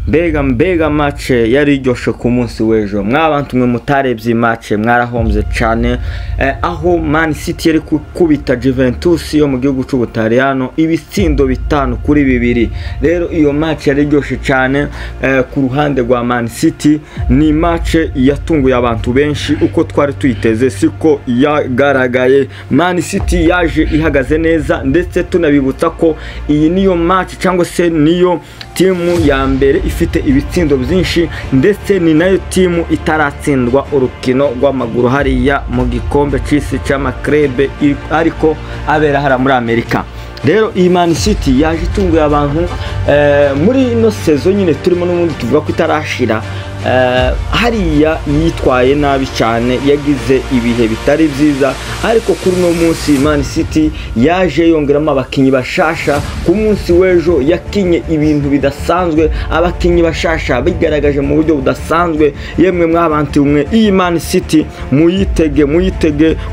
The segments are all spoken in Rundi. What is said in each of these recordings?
Mbega match yari iryoshe ku munsi w'ejo. Mwabantu mwe mutarebye iyi match mwarahombye cyane, aho Man City yari gukubita Juventus yo mu gihugu cy'Ubutaliyano ibitsindo 5-2. Rero iyo match yari iryoshe cyane ku ruhande rwa Man City. Ni match yatunguye abantu benshi, uko twari tuyiteze siko yagaragaye. Man City yaje ihagaze neza, ndetse tunabibutsa ko iyi niyo match cyangwa se niyo timu ya mbere ifite ibitsindo byinshi, ndetse ni nayo timu itaratsindwa urukino rw'amaguru hariya mu gikombe cy'isi cy'amaklebe ariko abera hara muri Amerika. Rero iyi Man City yaje itunguye abantu muri ino sezo nyine turimo, n'ubundi tuvuga ko itarashira. Hariya yitwaye nabi cyane, yagize ibihe bitari byiza, ariko kuri uno munsi Man City yaje yongeramo abakinyi bashasha. Ku munsi w'ejo yakinye ibintu bidasanzwe, abakinyi bashasha bigaragaje mu buryo budasanzwe. Yemwe mwabantu mwe, iyi Man City muyitege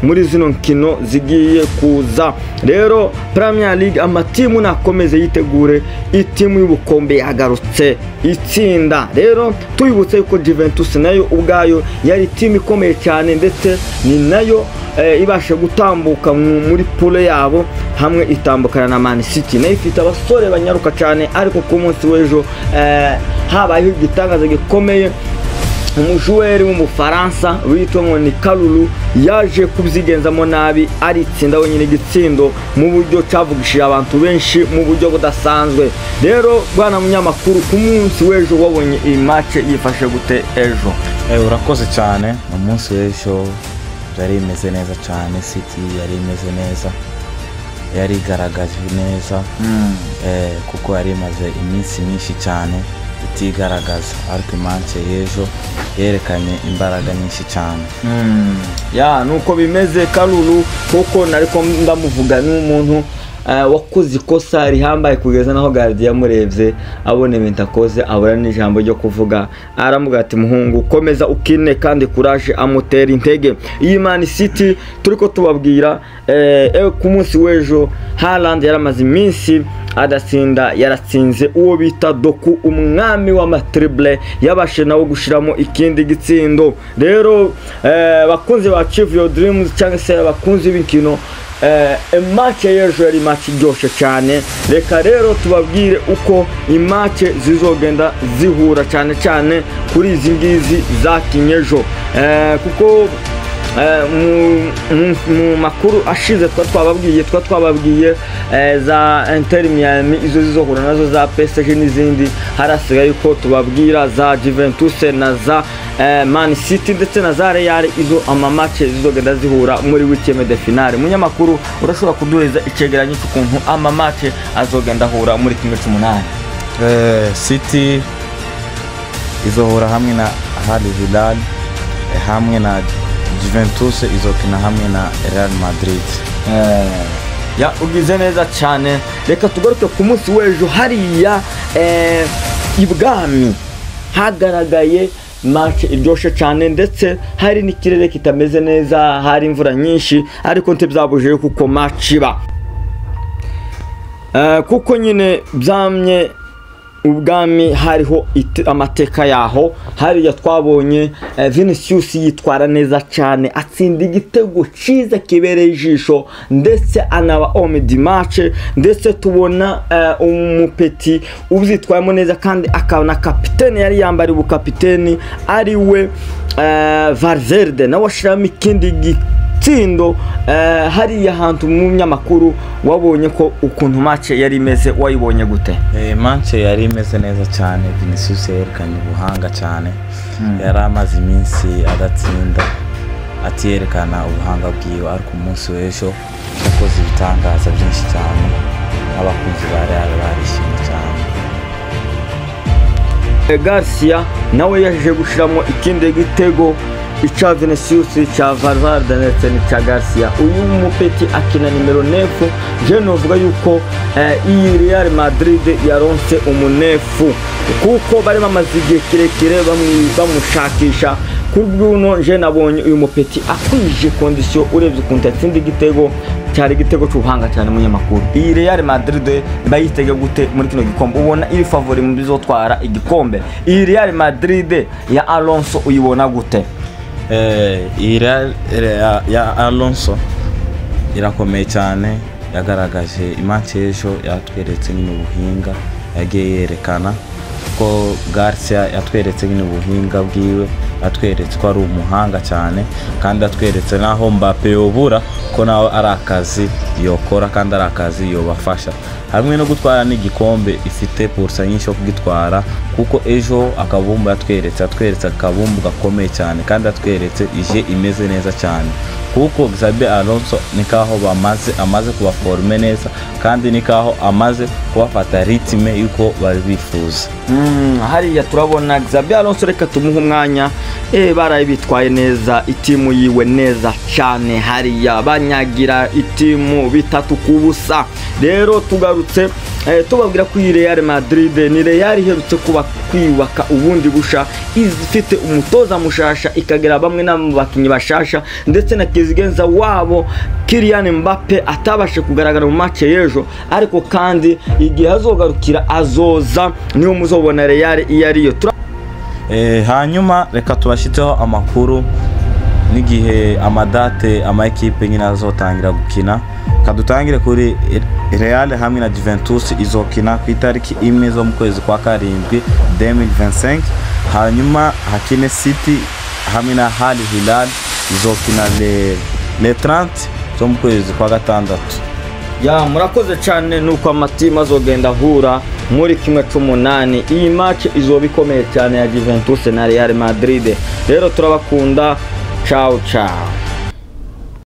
muri zino nkino zigiye kuza. Rero Premier League amatimu nakomeze yitegure, itimu y'ubukombe yagarutse itsinda. Rero tuyibutse ko Juventus nayo ubwayo yari timu ikomeye cyane, ndetse ni nayo ibasha gutambuka muri poule yabo hamwe itambukana na Man City. Nayo ifite abasore banyaruka cyane, ariko ku munsi w'ejo habayeho igitangaza gikomeye. Umujuweri w'Umufaransa witwa ngo ni Kalulu yaje kubyigenzamo nabi, aritsinda wenyine igitsindo mu buryo cyavugishije abantu benshi mu buryo budasanzwe. Rero bwana munyamakuru, ku munsi w'ejo wabonye iyi match yifashe gute ejo? Urakoze cyane. Umunsi w'ejo byari bimeze neza cyane, City yari imeze neza, yari igaragaje neza, kuko yari imaze iminsi myinshi cyane itigaragaza, ariko match y'ejo yerekanye imbaraga nyinshi cyane. Ya nuko bimeze Kalulu, kuko nariko ndamuvuga n'umuntu wakoze ikosa rihambaye kugeza naho Guardiola yamurebye abona ibintu akoze abura n'ijambo ryo kuvuga, aramuga ati muhungu komeza ukine kandi courage, amutera intege. Iyi Man City turiko tubabwira ku munsi w'ejo Haaland yaramaze iminsi adatsinda, yaratsinze uwo bita Doku, umwami w'amatrible, yabashe nawe gushiramo ikindi gitsindo. Rero bakunzi ba Achieve Your Dreams cyangwa se abakunzi b'inkino, match y'ejo yari match iryoshe cyane. Reka rero tubabwire uko imatch zizogenda zihura cyane cyane kuri izi ngizi zakinye ejo, kuko mu makuru ashize twababwiye za Inter Miami izo zizohura nazo, za PSG n'izindi. Harasigaye yuko tubabwira za Juventus na za Man City ndetse na za Real, izo ama match zizogenda zihura muri huitième de finale. Munyamakuru, urashobora kuduheza icegeranyo cy'ukuntu ama match azogenda ahura muri 1/8? City izohura hamwe na Al Hilal, hamwe na Juventus izokina hamwe na Real Madrid. Ya ugize neza cyane. Reka tugaruke ku munsi w'ejo hariya ibwami hagaragaye match iryoshe cyane, ndetse hari n'ikirere kitameze neza, hari imvura nyinshi, ariko ntibyabujije kuko match iba, kuko nyine byamye ubwami hariho amateka yaho. Hariya twabonye Vinicius yitwara neza cyane, atsinda igitego cyiza kibereye ijisho, ndetse anaba homme du match, ndetse tubona umupeti ubyitwayemo neza kandi akaba na kapitene, yari yambariye ubukapiteni ari we Valverde, nawe ashiramo ikindi gitsindo. Hariya hantu mu munyamakuru wabonye ko ukuntu match yari imeze, wayibonye gute? Match yari imeze neza cyane, Vinicius yerekanye ubuhanga cyane. Yari amaze iminsi adatsinda, atiyerekana ubuhanga bwiwe, ariko umunsi w'ejo yakoze ibitangaza byinshi cyane, abakunzi ba Real barishimye cyane. Garcia nawe yaje gushiramo ikindi gitego, ica Vinicius, cya Valverde ndetse n'icya Garcia. Uyu mupeti akina nimero 9. Je novuga yuko iyi Real Madrid yaronse umunefu, kuko bari bamaze igihe kirekire bamushakisha. Kuri bw'uno je nabonye uyu mupeti akwije condition, urebye ukuntu yatsinda igitego. Cyari igitego cy'ubuhanga cyane. Munyamakuru, iyi Real Madrid bayitege gute muri kino gikombe? Ubona iri favori mu bizotwara igikombe? Iyi Real Madrid ya Alonso uyibona gute? Iyi Real ya Alonso irakomeye cyane. Yagaragaje i match ejo, yatweretse nyine ubuhinga, yagiye yerekana ko Garcia yatweretse nyine ubuhinga bwiwe, atweretse ko ari umuhanga cyane, kandi atweretse naho Mbappe yobura ko nawe ari akazi yokora kandi ari akazi yobafasha hamwe no gutwara n'igikombe. Ifite pourcent nyinshi yo kugitwara, kuko ejo akabumbu yatweretse akabumbu gakomeye cyane, kandi atweretse ije imeze neza cyane, kuko Xabi Alonso ni kaho bamaze amaze kubaforme neza, kandi ni kaho amaze kubafata rythme yuko bari bifuza. Hariya turabona Xabi Alonso, reka tumuhe umwanya. Baraye bitwaye neza, itimu yiwe neza cyane, hariya banyagira itimu 3-0. Rero tugarutse tubabwira ko iyi Real Madrid ni Real iherutse kuba kwiyubaka ubundi busha, ifite umutoza mushasha, ikagera bamwe n'abakinnyi bashasha, ndetse na kizigenza wabo Kylian Mbappe atabashe kugaragara mu match y'ejo, ariko kandi igihe azogarukira azoza, niyo muzobona Real iyo ariyo. Hanyuma reka tubashyizeho amakuru n'igihe amadate ama ekipe nyine azotangira gukina. Kadutangire kuri Real hamwe na Juventus, izokina ku itariki 1 zo mu kwezi kwa karindwi 2025. Hanyuma hakine City hamwe na Al Hilal, izokina le 30 zo mu kwezi kwa gatandatu. Ya, murakoze cyane. Nuko amatimu azogenda ahura muri 1/8. Iyi match izoba ikomeye cyane ya Juventus na Real Madrid. Rero turabakunda, ciao ciao.